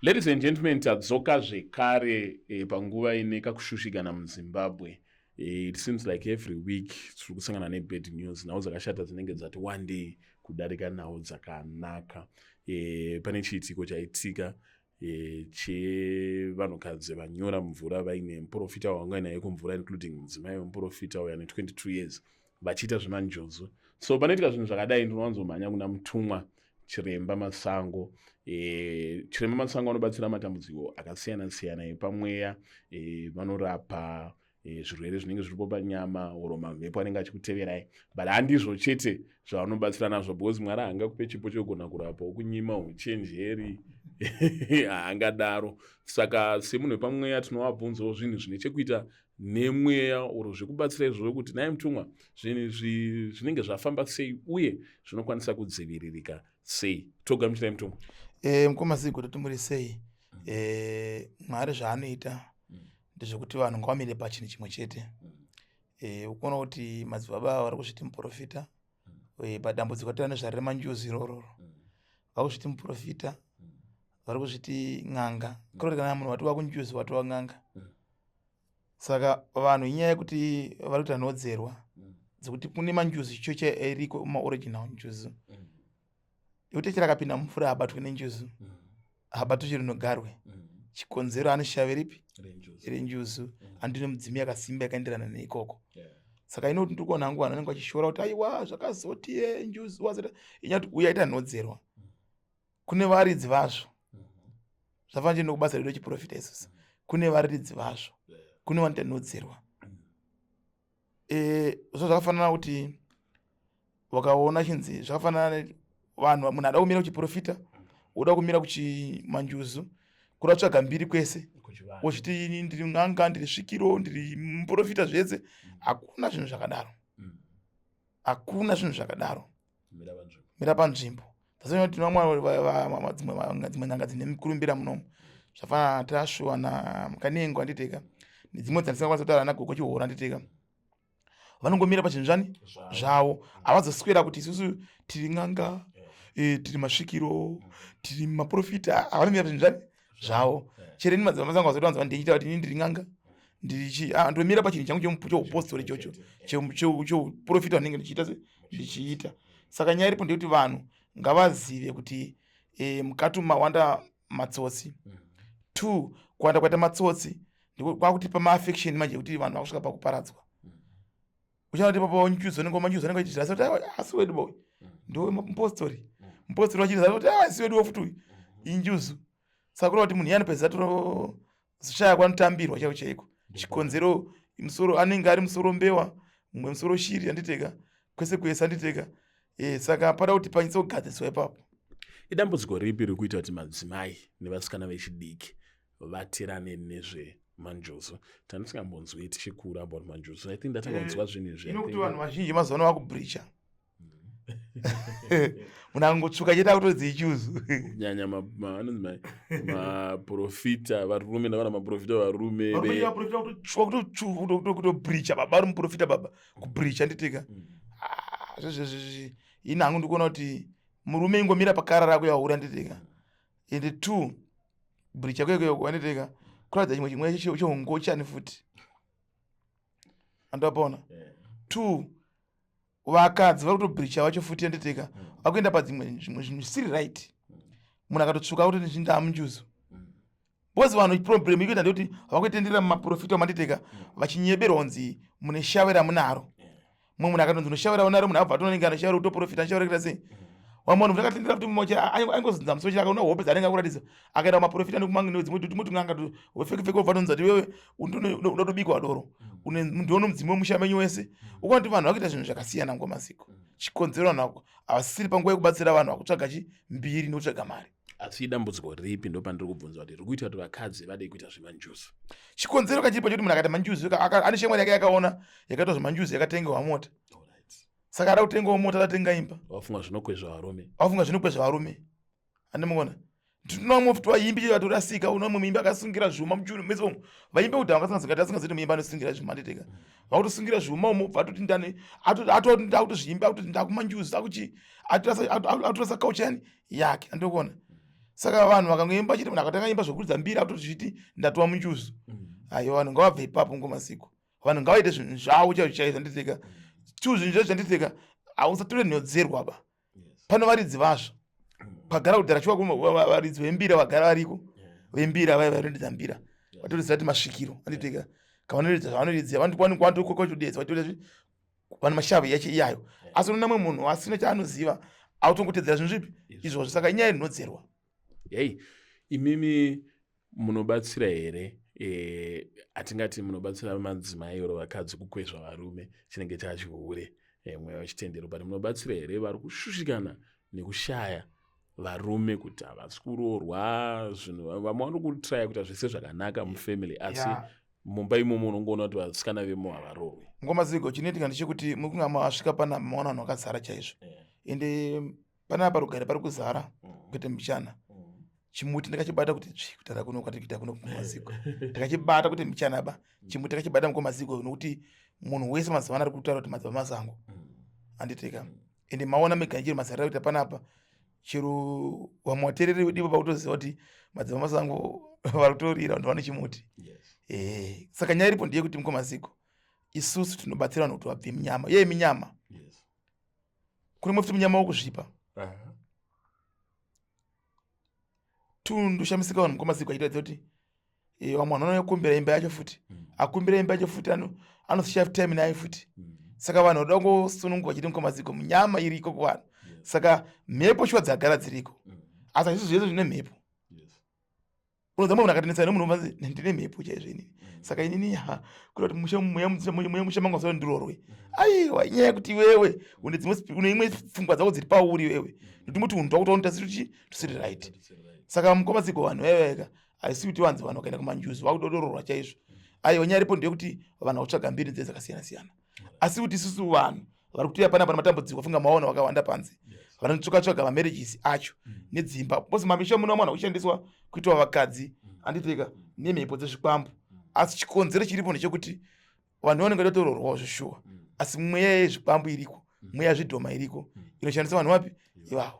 Ladies and gentlemen, tadzoka zvekare panguva ine kakushushikana muZimbabwe. It seems like every week tiri kusangana nebad news, nhau dzakashata dzinenge dzati one day kudarika nhau dzakanaka. Pane chiitiko chaitika chevanhukadzi vanyora mumvura vaine muprofita wavanga naye kumvura, including mudzimai wemuprofita uyo ane 22 years, vachiita zvemanjuzu. So panoitika zvinhu zvakadai, ndinowanzomhanya kuna Mutumwa Chiremba Masango. Chiremba Masango anobatsira matambudziko akasiyana siyana epamweya. Vanorapa zvirwere zvinenge zviripo panyama oro mamhepo anenge achikuteverai, but handizvo chete zvavanobatsira nazvo, because Mwari haangakupe chipo chekugona kurapa okunyima uchenjeri, haangadaro. Saka semunhu wepamweya, tinovabvunzawo zvinhu zvine chekuita nemweya oro zvekubatsira izvozvo, kuti nai Mutumwa, zvinhu izvi zvinenge zvafamba sei uye zvinokwanisa kudziviririka sei? Togamuchirai, Mutumwa. Mukoma Zigo, toti muri sei? Mwari zvaanoita ndezvekuti vanhu ngavamire pachinhu chimwe chete. Ukuona kuti madzibaba vari kuzviti muprofita, padambudziko tira nezvarema njuzu irororo, vari kuzviti muprofita, vari kuzviti n'anga. Kuroti kana munhu watova kunjuzu, watova n'anga. Saka vanhu, inyaya yekuti vari kuita nhodzerwa dzekuti kune manjuzu chicho chairiko, maoriginal njuzu, yekuti chero akapinda mumvura abatwe nenjuzu, habatwi chero nogarwe. Chikonzero, ane shave ripi? Renjuzu. Handine mudzimu yakasimba yakaenderana neikoko. Saka inoti ndiri kuona hangu vanhu vanenge vachishora kuti aiwa, zvakazoti ye njuzu wazota, inyaya kuti uyu aita nhodzerwa. Kune varidzi vazvo. Zvafanira chiende kubasa redu rechiprofita isusu. Kune varidzi vazvo, kune vanoita nhodzerwa. Zvo zvakafanana kuti wakaona chinzi, zvakafanana vanhu, munhu ada kumira kuchiprofita, woda kumira kuchimanjuzu, kuda kutsvaga mbiri kwese, wochiti ini ndiri n'anga, ndiri svikiro, ndiri muprofita, zvese. Hakuna zvinhu zvakadaro. Hakuna zvinhu zvakadaro. Mira panzvimbo. Tasonyanya kuti vamwe dzimwe n'anga dzine mukurumbira munomu, zvafanana naTashu, ana Mukanengo, handiteka, nedzimwe dzandisingakwanisa kutaura, ana Gogo Chihoro, handiteka, vanongomira pachinhu zvani zvavo. Havazoswera kuti isusu tiri n'anga, tiri masvikiro, tiri maprofita. Havanomira pachinhu zvani zvavo. Chero ini madzibaba angu azotowanza vandiita kuti ini ndiri n'anga, ndirichi, ndomira pachinhu changu cheupostori ichocho, cheuprofita wanenge ndichiita se ndichiita. Saka nyaya iripo ndeyekuti vanhu ngavazive kuti mukati mawanda matsotsi. Two, kuwanda kwaita matsotsi ndiko kwakutipa maaffection manje, yekuti vanhu vakusvika pakuparadzwa. Uchaona kuti papa njuzu anenge, manjuzu anenge achizvirasa kuti aiwa, asi wedu boy ndo mupostori, mupostori vachizvirasa kuti asi wedu futi uyu injuzu. Saka kureva kuti munhu iyani peza toroshaya kwanotambirwa chaiko chaiko. Chikonzero, musoro anenge ari musoro mbewa, mumwe musoro shiri, handiteka, kwese kwese, handiteka. Saka pada kuti panyatse kugadziriswa ipapo. Idambudziko ripi riri kuita kuti madzimai nevasikana vechidiki vatirane nezvemanjuzu? Tandisingambonzwi tichikura about manjuzu. I think ndatanga kunzwa zvinhu izvi. Inokuti vanhu vazhinji mazuva ano vakubreacha. Munhu angotsvuka chete akutodzi ichuzu. Kunyanya anonzi maprofita varume, ndavana maprofita varume. Kutobreacha baba, ari muprofita baba, kubreacha, nditika. Zvezvezvi ini hangu ndikuona kuti murume ingomira pakara rako yaura, nditika. Ende two, breacha kwekwe, anditika, kuratidza chimwe chimwe cheungochani futi, andapona. Two, vakadzi vari kutobreacha vacho futi, anditeka, vakuenda padzimwe zvimwe zvinhu zvisiri right. Munhu akatotsvuka kuti ndindamunjuzu, because vanhu, problem ikuita ndekuti vakutenderera mumaprofita, manditeka, vachinyeberwa kunzi mune shave ramunaro. Mumwe munhu akatonzi unoshave raunaro, munhu abva atononenge anoshave rekutoprofita, anoshave rekuita sei. Vamwe vanhu vakatendera kuti mumwe aingozunza musoro chake, akaona hope dzaanenge akuratidza, akaenda kumaprofita nedzimwe tumwe tun'anga fake fake, obva atonzi kuti iwewe unotobikwa doro, ndiono mudzimu wemusha menyu wese. Ukuona kuti vanhu vakuita zvinhu zvakasiyana nguva masiko. Chikonzero, vanhu havasisiri panguva yekubatsira vanhu, vakutsvaga chi mbiri nekutsvaga mari. Asi idambudziko ripi, ndo pandiri kubvunza, kuti riri kuita kuti vakadzi vade kuita zvemanjuzu? Chikonzero kachiripo chekuti munhu akaita manjuzu, ane shamwari yake yakaona yakaitwa zvemanjuzu, yakatengewa mota, saka ada kutengawo mota, adatenga imba. Wafunga zvinokwezva varume. Wafunga zvinokwezva varume, andimukona. Tinomwe futi vaimbi vatorasika. Unomwe muimbi akasungira zvuma muchiuno mese umu. Vaimbi kuti vangasingazi asingaziti muimbi anosungira zvuma, anditeka, vakutosungira zvuma umo, bva atoti ndani, atoti ndakutozviimba, akutoti ndakumanjuzu, akuchi atorasa culture yani yake, andikuona. Saka vanhu vakangoimba chete, munhu akatanga imba zvekuridza mbira atoti zviti ndatova munjuzu. Aiwa, vanhu ngavabve ipapo ngomaziko. Vanhu ngavaite zvinhu zvavo chaizvo chaizvo, handiteka tu zvinhu zvacho zvanditeka, hausatore nhodzerwa ba. Pano varidzi vazvo pagara kudhara chiwa, varidzi vembira vagara variko, vembira vaya vanoridza mbira vatoridza ti masvikiro, anditeka kavanoridza zvavanoridza, vanokwachodedza vatoita vane mashavi yacho iyayo. Asi unoona mumwe munhu asina chaanoziva autongotedzera zvinhu zvipi izvozvo, saka inyaya inodzerwa. Hei, imimi munobatsira here, hatingati munobatsira madzimai oro vakadzi kukwezva varume, chinenge chachihure, mweya wechitendero, but munobatsira here vari kushushikana nekushaya varume, kuti havasi kuroorwa zvinhu, vamwe vari kutraya kuita zvese zvakanaka mufamily, asi mumba imomo unongoona kuti vasikana vemo havaroorwi? Ngoma zigo, chinoitika ndechekuti mukunga masvika pana maona vanhu vakazara chaizvo, ende panapa rugare pari kuzara kwete mbichana. Chimuti ndakachibata kuti tsvi kutara kuno kwatiri kuita kuno kumaziko, ndakachibata kuti mbichana ba. Chimuti ndakachibata mukomaziko nokuti munhu wese mazuva ano ari kutaura kuti madzibaba masango, handitika? Ende maona mega chero mazarira kuita panapa, chero vamwe vateereri vedu vakutoziva kuti madzibaba masango vari kutorira, vanhu vane chimuti. Saka nyaya iripo ndeyekuti mukomaziko isusu tinobatsira vanhu kuti vabve minyama yeye minyama. Kune mwe futi munyama wokuzvipa tundoshamisika vanhu mukomaziko achiratidza kuti vamwe vanhu vanokumbira imba yacho futi, akumbira imba yacho futi anozishaya time nayo futi. Saka vanhu vanoda kungosununguka vachiti mukomaziko munyama iriko kuvanhu. Saka mhepo shuwa dzagara dziriko, asi hazvisi zvese zvine mhepo. Unoziva munhu akatinetsa nemunhu uvanzi ndine mhepo chaizvo inini. Saka inini ha kuda kuti musha mweya musha mangu asati ndirorwe. Aiwa, inyaya yekuti iwewe une dzimwe une imwe pfungwa dzako dziri pauri iwewe, ndotimboti unhu twako twaunoita siri tusiri right. Saka mukomaziko vanhu vaivaika haisi kuti vanzi vanhu vakaenda kumanjuzu vakudodororwa chaizvo. Aiwa, nyaya iripo ndeyekuti vanhu vakutsvaga mbiri dze dzakasiyana siyana, asi kuti isusu vanhu vari kutoya panapa nematambudziko, funga maona vakawanda panze vanotsvaka tsvaga mamarriages acho nedzimba, because mamisha muno mwana kushandiswa kuitwa vakadzi, anditeka nemhepo dzezvikwambo. Asi chikonzero chiripo ndechekuti vanhu vanenge vatororwawo zvishuwa, asi mweya yezvikwambo iriko, mweya yezvidhoma iriko inoshandisa vanhu vapi ivavo.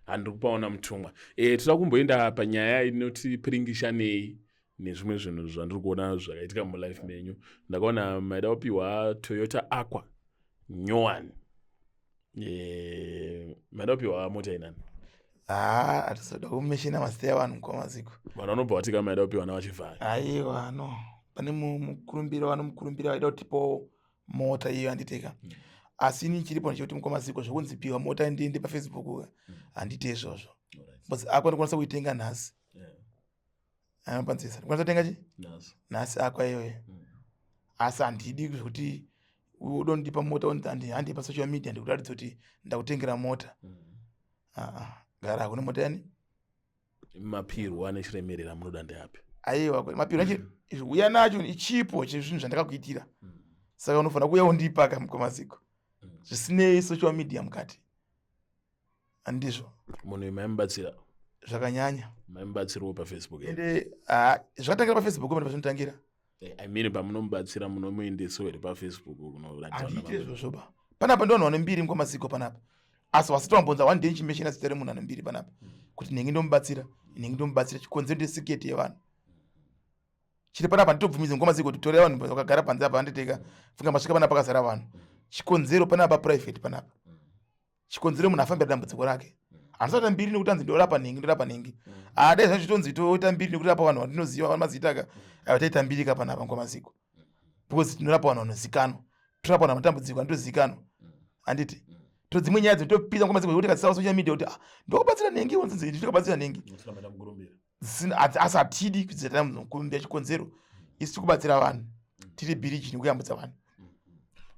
Handiri kupaona mutumwa. Toda kumboenda panyaya inoti piringishanei nezvimwe zvinhu zvandiri kuona zvakaitika mulife menyu. Ndakaona maida kupiwa Toyota Aqua nyowani. Maida kupiwa mota inani? Haa, hatizoda kumeshina mazita evanhu mukwamaziko. Vanhu vanobva vatika maida kupiwa navachivhaya. Aiwa, no, pane mukurumbira, vanomukurumbira vaida kutipawo mota iyo, handiteka. Asi ini chiripo ndechekuti mukwamaziko zvekunzi piwa mota ndiende paFacebook ka, handite izvozvo, because Aqua ndikwanisa kuitenga nhasi. Anopanzisa ndikwanisa kutenga chi nhasi Aqua iyoyo, asi handidi zvekuti udondipa mota unzi handi pasocial media ndikuratidza kuti ndakutengera mota. Aa, gara hakuna mota yani. Mapirwo ane chiremerera munoda ndeapi? Aiwa, mapiro acho uya nacho ichipo chezvinhu zvandakakuitira, saka unofanira kuuya undipa ka mukomaziko, zvisinei social media mukati, handizvo? Munhu maimubatsira? Zvakanyanya. Maimubatsirawo paFacebook? Ende ah, zvakatangira paFacebook mene pazvinotangira. I mean, pamunomubatsira munomuendesawo here paFacebook kunoratidza? Handiite izvozvo ba. Panapa ndo vanhu vane mbiri mukomaziko panapa, asi vasati vambonza one day nchimeshina zita remunhu ane mbiri panapa kuti nhingi ndomubatsira, nhingi ndomubatsira. Chikonzero ndesiketi yevanhu chiri panapa, nditobvumidze mukomaziko kuti tore vanhu vakagara panze apa, handiteka? Funga masvika panapa pakazara vanhu. Chikonzero panapa private panapa, chikonzero munhu afambira dambudziko rake, handisati mbiri nekuti anzi ndorapa nhingi, ndorapa nhingi. Adai zvachitonzi toita mbiri nekuti rapa vanhu vandinoziva vane mazita ka, aiwa, taita mbiri ka panapa ngomaziko, because tinorapa vanhu vanozikanwa, torapa vanhu matambudziko anotozikanwa, handiti? To dzimwe nyaya dzinotopisa ngomaziko zvekuti kadzisawa social media kuti ah, ndokubatsira nhingi, onzi ndinokubatsira nhingi. Asi hatidi kudzira mukumbira. Chikonzero isi tikubatsira vanhu, tiri bhiriji nekuyambutsa vanhu.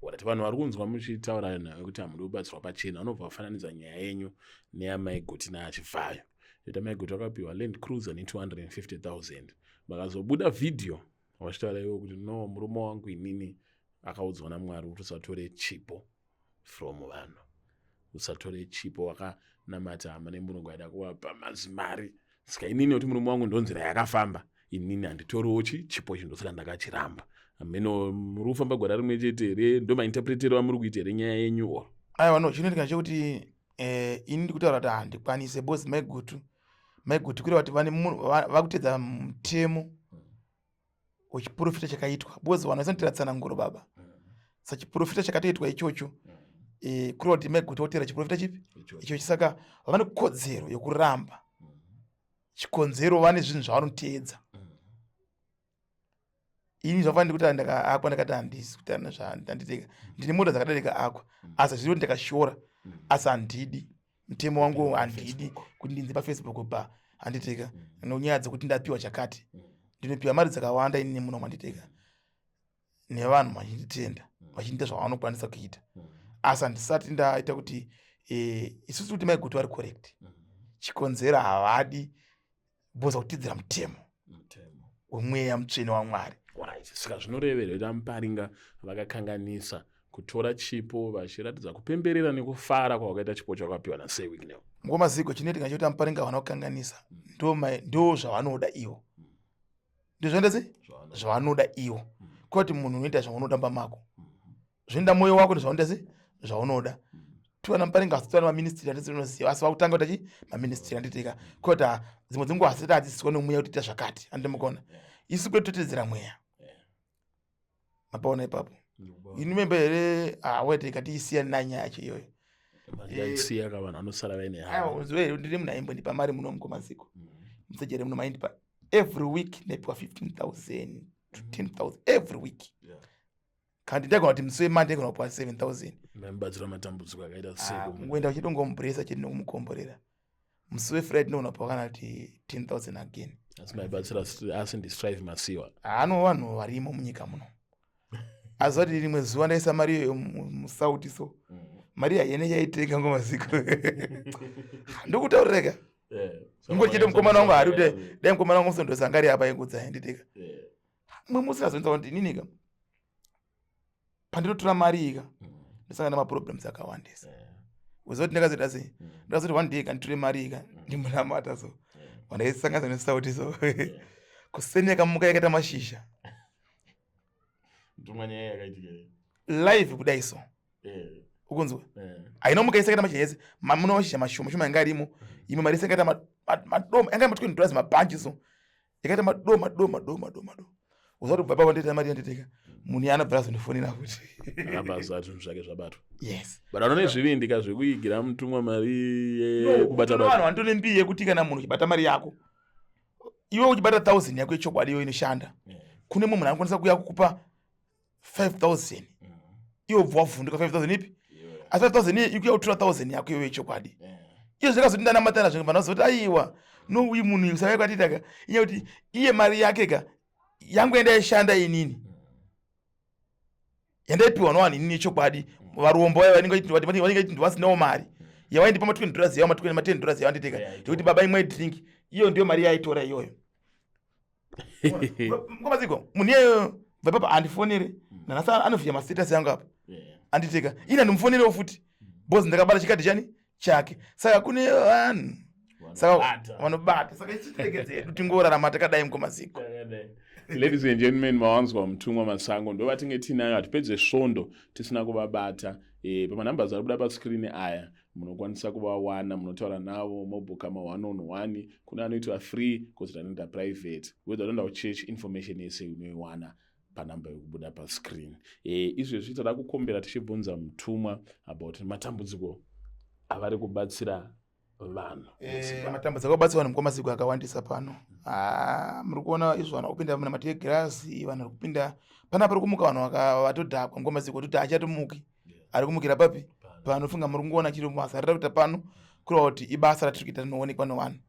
Alright, vanhu vari kunzwa muchitaura nayo kuti hamudi kubatsirwa pachena, vanobva vafananidza nyaya yenyu neyamaigoti naachivhayo, ita Maigoti vakapiwa Land Cruiser ne250 000, vakazobuda vhidhiyo vachitaura ivo kuti no, murume wangu inini akaudzwa naMwari kuti usatore chipo from vanhu, usatore chipo, wakanamata hama nemurungu aida kuvapa mazimari, saka inini kuti murume wangu ndonzira yakafamba, inini handitoriwo chipo ichi, ndosaka ndakachiramba. Ameno muri kufamba gwara rimwe chete here? Ndo mainterpretero amuri kuita here nyaya yenyu or? Aiwa, no, chinoitika ndechekuti ini ndikutaura kuti handikwanise because Maigutu Maiguti kureva kuti vane vakutedza mutemo wechiprofita chakaitwa, because vanhu vaisanoteera tsananguro baba. Sachiprofita chakatoitwa ichocho, kureva kuti maiguti voteera chiprofita chipi? Ichocho. Saka vane kodzero yokuramba. Chikonzero, vane zvinhu zvavanoteedza. Ini zvafanira kuti ndakaakwa, ndakati handisi kuti handiteka. Ndine mota dzakadarika akwa, asi zviri kuti ndakashora, asi handidi mutemo wangu, handidi kuti ndinzi paFacebook pa, handiteka, nonyaya dzekuti ndapiwa chakati. Ndinopiwa mari dzakawanda inini muno, manditeka, nevanhu vachinditenda, vachindiita zvavanokwanisa kuita, asi handisati ndaita kuti isusu kuti maiguti vari correct. Chikonzero, havadi bhoza kutidzira mutemo wemweya mutsvene waMwari. Alright. Saka zvinorevera kuti aMuparinga vakakanganisa kutora chipo vachiratidza kupemberera nekufara kwavakaita chipo chakapiwa naSir Wicknell? Ngoma ziko, chinoitika chekuti aMuparinga havana kukanganisa. Ndo zvavanoda ivo, ndozvaenda sei, zvavanoda ivo. Kwati munhu unoita zvaunoda mumba mako, zvinoenda mwoyo wako nezvaunoita sei, zvaunoda. Tiwana Muparinga asi tiwana maministry atinoziva, asi vakutanga kuti achi maministry, anditika, kwoti dzimwe dzenguva hasati adzidziswa nomweya kuti ita zvakati, andimukona. Isu kwedu totedzera mweya, mapaona ipapo. Ini membe here aweteka, tiisiyani nanyaya yacho iyoyo. Isiya ka, vanhu vanosara vaine Aiwa, uzive ndiri munhu aimbondipa mari muno mukomaziko, musejere muno maindipa every week. Ndaipiwa 15,000 to 10,000 every week. Kandi ndaigona kuti musi weMonday ndaigona kupiwa 7000. Maimubatsira matambudziko akaita seko? Kungoenda uchitongomubresa chete nokumukomborera. Musi weFriday ndinogona kupiwa kana kuti 10,000 again. Asi maibatsira, asi ndiStrive Masiwa? Haano vanhu varimo munyika muno. Asi vati rimwe zuva ndaisa mari iyoyo musauti, so mari haiyene yaitenga ngomaziko, ndokutaurira ingoti chete mukomana wangu hari kuti dai mukomana wangu musondosa angari apa ingudza yanditeka. Mwe musingazonza kuti ininika pandinotora mari ika ndosangana nemaproblems akawandisa. Uziva kuti ndakazoita sei? Ndakazoti one day kanditore mari ika ndimunamata, so wandaisanganisa nesauti, so kuseni yakamuka yakaita mashizha. Ndumwa nyaya yakaitika. Live kudai, so ukunzwa haina muka isakaita mashizha ese. Muna mashizha mashoma shoma yanga arimo. Imwe mari isakaita madoma, yanga ma20 dollars mabhanji, so yakaita madoma doma doma doma doma. Uziva kuti kubva ipapo ndoita mari yanditeka, munhu yaanobvira azondifonera futi. Akabva aziva zvinhu zvake zvabatwa. Yes. But anone zvivindi zvekuigira mutumwa mari yekubata. Vanhu vanotone mbii yekuti kana munhu uchibata mari yako, iwe uchibata 1000 yako yechokwadi, iyo inoshanda, kune mumwe munhu anokwanisa kuuya kukupa 5000, iwe ubva wavhunduka, 5000 ipi? Asi 5000 iye ikuya kutora 1000 yako iwe yechokwadi. Iyo zvakazoti ndanamatana zvinhu, vanhu vazoti aiwa, no, uyu munhu uyu saka kwatiitaka inyaya kuti iye mari yake ka yangu yandaishanda inini, yandaipiwa nowanhu inini yechokwadi, varombo vaya vanenge vasinawo mari, yavaindipa ma20 dollars yavo, ma10 dollars yavanditeka ndekuti baba imwe drink, iyo ndiyo mari yaitora iyoyo. Ngomaziko munhu iyeyo bva papa andifonere nanhasi, anovhiya mastatus yangu apa, anditeka ini handimufonerewo futi because ndakabata chikadhi chani chake. Saka kune vanhu saka vanobata, saka ichitiregedze hedu tingorarama takadai mukomaziko. Ladies and gentlemen, mawanzwa Mutumwa Masango, ndo vatinge tinayo. Hatipedze svondo tisina kuvabata. Pamanhamba ari kubuda pascreen aya munokwanisa kuvawana, munotaura navo, mobhuka ma1 on 1. Kune anoitwa free, kozoti anoita private. Whether unoenda kuchurch, information yese unoiwana panhamba yekubuda pascreen. Izvezvi tada kukombera tichibvunza mutumwa about matambudziko avari kubatsira vanhu. Matambudziko akabatsira vanhu mukomaziko akawandisa pano. Ah, muri kuona izvo, vanhu vakupinda muna mategirasi, vanhu vari kupinda panapa, pari kumuka vanhu vatodhakwa mukomaziko, kuti achatomuki, ari kumukira papi panofunga. Muri kungoona chiri basa riri kuita pano, kureva kuti ibasa ratiri kuita rinoonekwa nevanhu.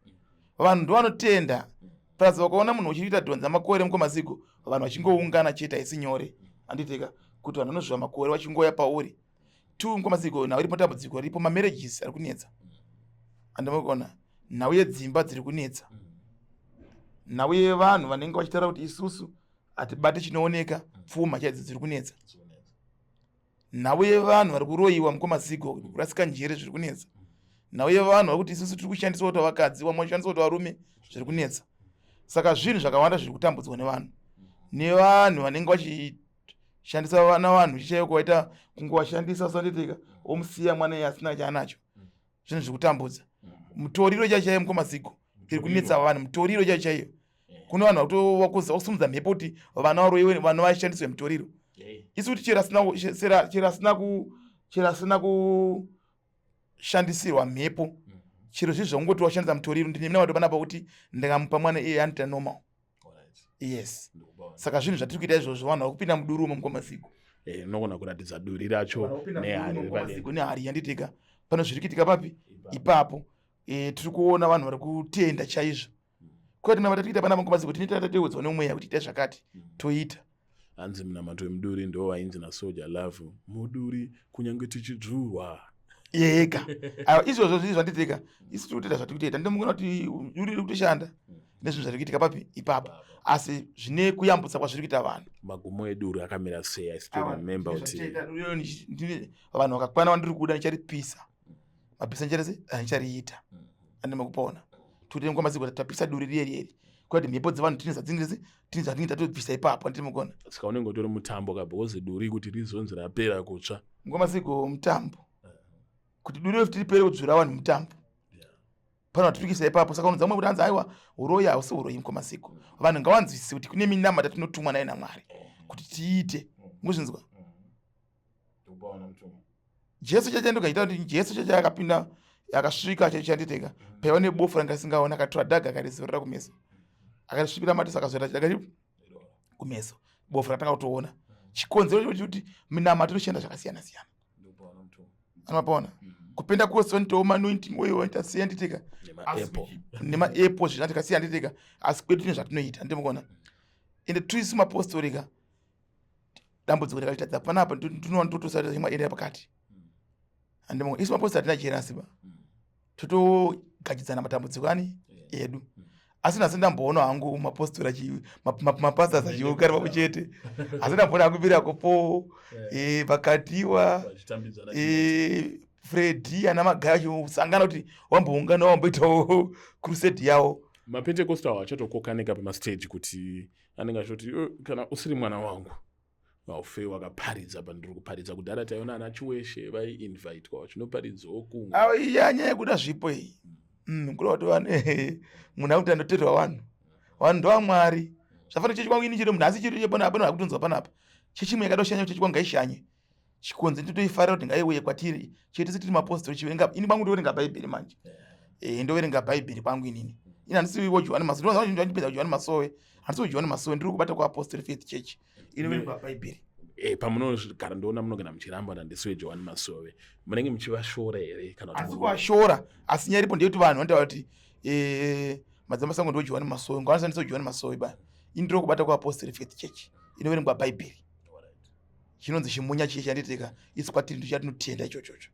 Vanhu ndo vanotenda. Plus vakaona munhu uchiita dhonza makore mukomaziko, vanhu vachingoungana chete, haisi nyore, handiteka, kuti vanhu vanozviva makore vachingoya pauri two mukomaziko. Nhau iripo, dambudziko ripo, mamarriages ari kunetsa, andimukona, nhau yedzimba dziri kunetsa, nhau yevanhu vanenge vachitaura kuti isusu hatibati chinooneka, pfuma chaidzo dziri kunetsa, nhau yevanhu vari kuroyiwa mukomaziko, kurasika njere zviri kunetsa, nhau yevanhu vari kuti isusu tiri kushandiswa kuti vakadzi, vamwe vachishandiswa kuti varume, zviri kunetsa. Saka zvinhu zvakawanda zviri kutambudzwa nevanhu, nevanhu vanenge vachishandisa vana vanhu chichaivo kuvaita kungovashandisa, usanditika omusiya mwana iye asina chaanacho. Zvinhu zviri kutambudza. Mutoriro chaichaiyo mukomaziko. Iri kunetsa vanhu mutoriro chaiyo chaiyo. Kune vanhu vakusimudza mhepo kuti vana varoiwe, vana vashandiswe mutoriro. Isu kuti chero asina kushandisirwa mhepo, chero zvizvi zvakungoti washandisa mutoriro, ndine mina vato panapa kuti ndikamupa mwana iye anoita normal. Yes, saka zvinhu zvatiri kuita izvozvo, vanhu vari kupinda muduri umo, mukomasiku. Unogona kuratidza duri racho nehari? Nehari yanditika pano. Zviri kuitika papi ipapo? Tiri kuona vanhu vari kutenda chaizvo. Kwete nama tatiita panapa, mukomasiku, tinoita tateudzwa nemweya kuti ita zvakati, toita. Hanzi munamato wemuduri ndo wainzi naSoul Jah Love, "Muduri kunyange tichidzvurwa." Yega, aiwa, izvozvo zvii zvanditika. Isu tiri kutoita zvatiri kutoita. Ndomukona kuti duri riri kutoshanda nezvinhu zviri kuitika papi ipapo, asi zvine kuyambutsa kwazviri kuita vanhu. Magumo eduri akamira sei? I still remember kuti Vanhu vakakwana vandiri kuda, ndicharipisa mapisa, ndicharese, ndichariita andima kupona tuti ngoma kuti tapisa duri riye rieri, kwati mhepo dzevanhu tine zvadzinenge, tine zvatinenge tatobvisa ipapo, andiri mukona. Saka unenge utori mutambo ka, because duri kuti rizonzi rapera kutsva. Ngoma mutambo kuti duri refu tiripere kudzvura vanhu mutambo pano vatirikisa ipapo. Saka unonzwa mumwe kuti hanzi, "Aiwa, uroyi hausi uroyi." Mukomasiku, vanhu ngavanzwisise kuti kune minamata tinotumwa naye naMwari kuti tiite. Muzvinzwa, Jesu chacha ndokaita kuti Jesu chacha akapinda, akasvika chachanditeka paiva nebofu ranga risingaoni. Akatora dhaga, akarizorera kumeso, akarisvipira mateso, akazorera akati kumeso, bofu ratanga kutoona. Chikonzero chekuti minamato inoshanda zvakasiyana siyana, anomapaona kupenda kwose vanoitawo maanointing oil, vanoita sei, anditeka nemaapo, zvinhu tikasiya, anditeka. Asi kwedu tine zvatinoita, ndimukona. Ende tuisi mapostori ka, dambudziko rakaitadza panapa, ndinoona totosarira chimwe area pakati, andimukona. Isu mapostori hatina jealousy ba, totogachidzana matambudziko ani edu. Asi nhasi ndamboona hangu mapostori, mapastors achiungana pamwe chete. Asi ndamboona hangu Miracle Paul, Pakatiwa, Fredi, ana Magaya achisangana kuti wamboungana, wamboitawo crusade yavo. Mapentecostal achatokokanika pamastage kuti anenge achitoti, "Oh, kana usiri mwana wangu haufe wakaparidza pandiri kuparidza." Kudhara taiona ana Chiweshe vaiinvitwa vachinoparidzawo kumwe. Iya nyaya yekuda zvipo iyi, kuda kuti vane munhu akuti andoterwa vanhu, vanhu ndovamwari. Zvafanira chechi kwangu ini chiri munhu, asi chiri panapa pano akutonzwa panapa chechi imwe yakada kushanya, chechi kwangu ngaishanye. Chikonzi nditoifarira kuti ngaiuye kwatiri chete tiri mapostori. Chiverenga ini kwangu ndoverenga Bhaibheri manje. Ndoverenga Bhaibheri kwangu inini. Ini handisi woJohani Masowe, ndipedza Johani Masowe, handisi woJohani Masowe, ndiri kubata kuApostle Faith Church inoverengwa Bhaibheri. Pamunogara ndoona munogara muchiramba kuti handisi weJohani Masowe, munenge muchivashora here kana kuti? Asi kuvashora, asi nyaya iripo ndeyekuti vanhu vanotaura kuti madzamasango ndo Johani Masowe, ngavanoshandisa Johani Masowe ba. Ini ndiri kubata kuApostle Faith Church inoverengwa Bhaibheri, chinonzi chimunya chiye chanditeka. Isi kwatiri ndo chatinotenda ichochocho,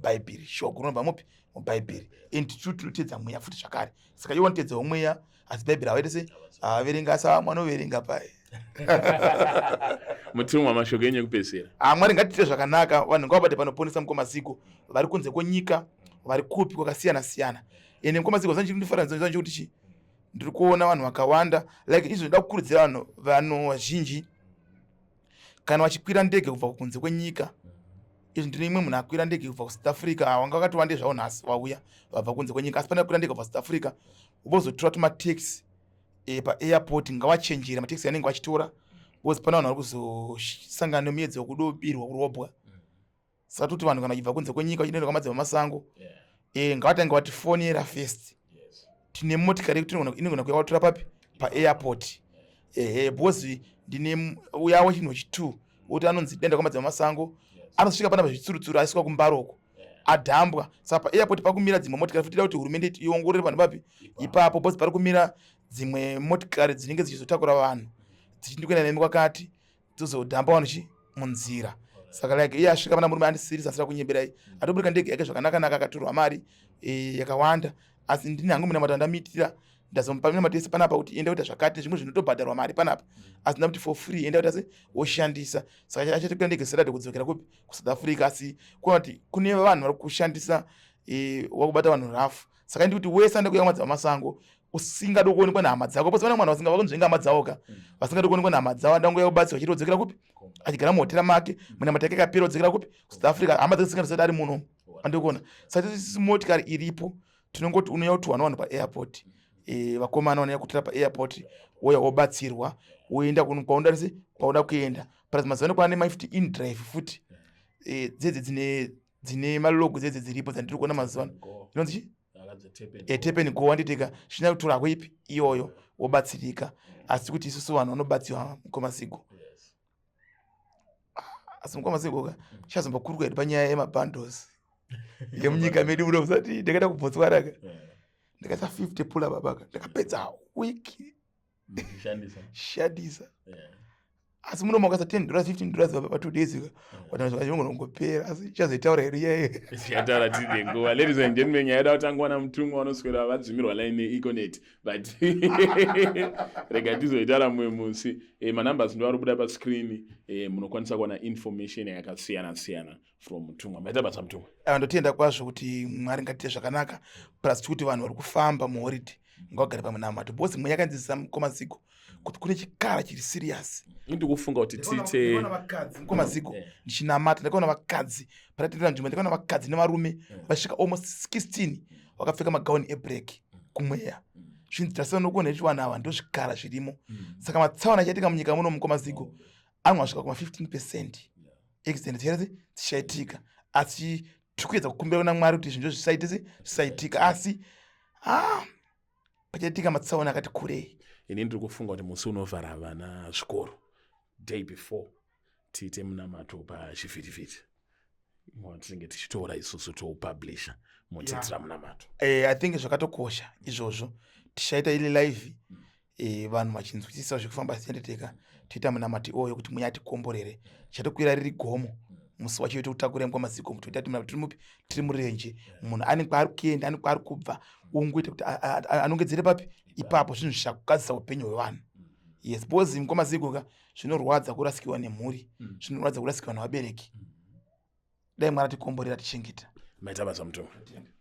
Bhaibheri, shoko rinobva mupi? MuBhaibheri. And tisu tinotedza mweya futi zvakare. Saka iwo vanotedzawo mweya, asi Bhaibheri havaite se havaverenga, asi vamwe vanoverenga pai. Mutumwa, mashoko enyu ekupedzisira. Ah, Mwari ngatiite zvakanaka. Vanhu ngavabate panoponesa, mukomaziko, vari kunze kwenyika, vari kupi kwakasiyana siyana. Ende mukomaziko, zanchindifara kuti chi ndiri kuona vanhu vakawanda like izvo. Ndoda kukurudzira vanhu vazhinji kana vachikwira ndege kubva kunze kwenyika. Izvi ndine imwe munhu akwira ndege kubva kuSouth Africa, wanga vakati wande zvavo nhasi vauya vabva kunze kwenyika. Asi pane akwira ndege kubva South Africa, vozotora tumataxi paairport, ngavachenjere mataxi anenge vachitora, because pane vanhu vari kuzosangana nemiedzo yekudobirwa, kurobwa. Saka toti vanhu kana vachibva kunze kwenyika vachinoenda kwamadzibaba Masango, ngavatange vatifonera first. Tine motikari yekuti inogona kuuya vatora papi? Paairport. Ehe, because ndine uya wechinhu wechi2 woti anonzi denda kwamadzibaba Masango, anosvika panapa zvitsurutsuru, aiswa kumbaroko, adhambwa. Saka paairport pakumira dzimwe motikari futi. Ida kuti hurumende iongorore vanhu papi ipapo, because pari kumira dzimwe motikari dzinenge dzichizotakura vanhu dzichindi kuenda nemi kwakati, dzozodhamba vanhu chi munzira. Saka like iye asvika pana murume andisirisa, asira kunyeberai, atoburika ndege yake zvakanaka-naka, akatorwa mari yakawanda. Asi ndini hangu minamato andamiitira, ndazomupa minamato yese panapa kuti enda kuita zvakati, zvimwe zvinotobhadharwa mari panapa, asi ndamuti for free, enda kuita se woshandisa. Saka achatokwira ndege Saturday kudzokera kupi? KuSouth Africa. Asi kuona kuti kune vanhu vari kushandisa wakubata vanhu rafu. Saka ndikuti wese anda kuuya madzibaba Masango usingadi kuonekwa nehama dzako, pose vana mwana vasinga vakunzvenga hama dzavo ka, vasingadi kuonekwa nehama dzavo, andanguya kubatsirwa chete, wodzokera kupi? Achigara muhotera make, munamato yake ikapera, wodzokera kupi? KuSouth Africa. Hama dzake dzisingadisati ari muno, andikuona. Saka tisi motikari iripo, tinongoti unouya kuti wana vanhu paairport. Vakomana vanouya kutora paairport, wouya wobatsirwa, woenda kwaunoda se kwauda kuenda. Plus mazuva ano kwane mafuti inDrive futi, dzedze dzine malogo, dzedze dziripo dzandiri kuona mazuva ano, inonzi chi tap and go, wanditika zvina kutora kuipi iyoyo, wobatsirika. Asi kuti isusu vanhu vanobatsirwa, mukoma Zigo, asi mukoma Zigo ka, chazombokurukwa hedu panyaya yemabundles yemunyika medu muno. Musati ndakaenda kuBotswana ka, ndakaisa 50 Pula, babaka, ndakapedza wiki shandisa. Asi muno makaisa $10, $15 pa 2 days ka, watanongopera. Asi chazoitaura hedu iyayo. Tichataura tine nguva. Ladies and gentlemen, nyaya yada kutangwa namutumwa, vanoswera vadzimirwa line neEconet, but rega tizoitaura mumwe musi. Manumbers ndo ari kubuda pascreen. Munokwanisa kuwana information yakasiyana siyana from Mutumwa. Maita basa, Mutumwa. Ndotenda kwazvo kuti Mwari ngatiite zvakanaka. Plus tikuti vanhu vari kufamba muholiday ngavagare pamunamato, because mweya yakanzwisisa, mukoma Zigo, kuti kune chikara chiri serious. Ndikufunga kuti tiite Ndakaona vakadzi, mukoma Zigo, ndichinamata ndakaona vakadzi patatira nzvimbo, ndakaona vakadzi nevarume vasvika almost 16 vakapfeka magauni eblack kumweya. Zvinzi tasina nokuona ichiwana, ava ndo zvikara zvirimo. Saka matsaona achaitika munyika muno, mukoma Zigo, amwe asvika kuma 15% accident dzichaita dzichaitika. Asi tiri kuedza kukumbira kuna Mwari kuti zvinhu zvisaite se zvisaitika. Asi ah, pachaitika matsaona akati kurei. Ini ndiri kufunga kuti musi unovhara vana zvikoro, day before, tiite munamato pachivhitivhiti watinenge tichitora isusu, toupublisha, motiitira munamato. I think zvakatokosha izvozvo. Tichaita iri live, vanhu vachinzwisisa zvekufamba sendeteka, toita munamato iwoyo kuti Mweya atikomborere. Chatokwira riri gomo musi wacho tokutakura mukoma Zigo, toita tiri mupi, tiri murenje. Munhu ane kwaari kuenda, ane kwaari kubva, ungoita kuti anongedzere papi ipapo. Zvinhu zvichagadzisa upenyu hwevanhu, yes, because mukoma Zigo ka, zvinorwadza kurasikirwa nemhuri, zvinorwadza kurasikirwa nevabereki. Dai Mwari atikomborera, tichengeta. Maita basa, Mutumwa.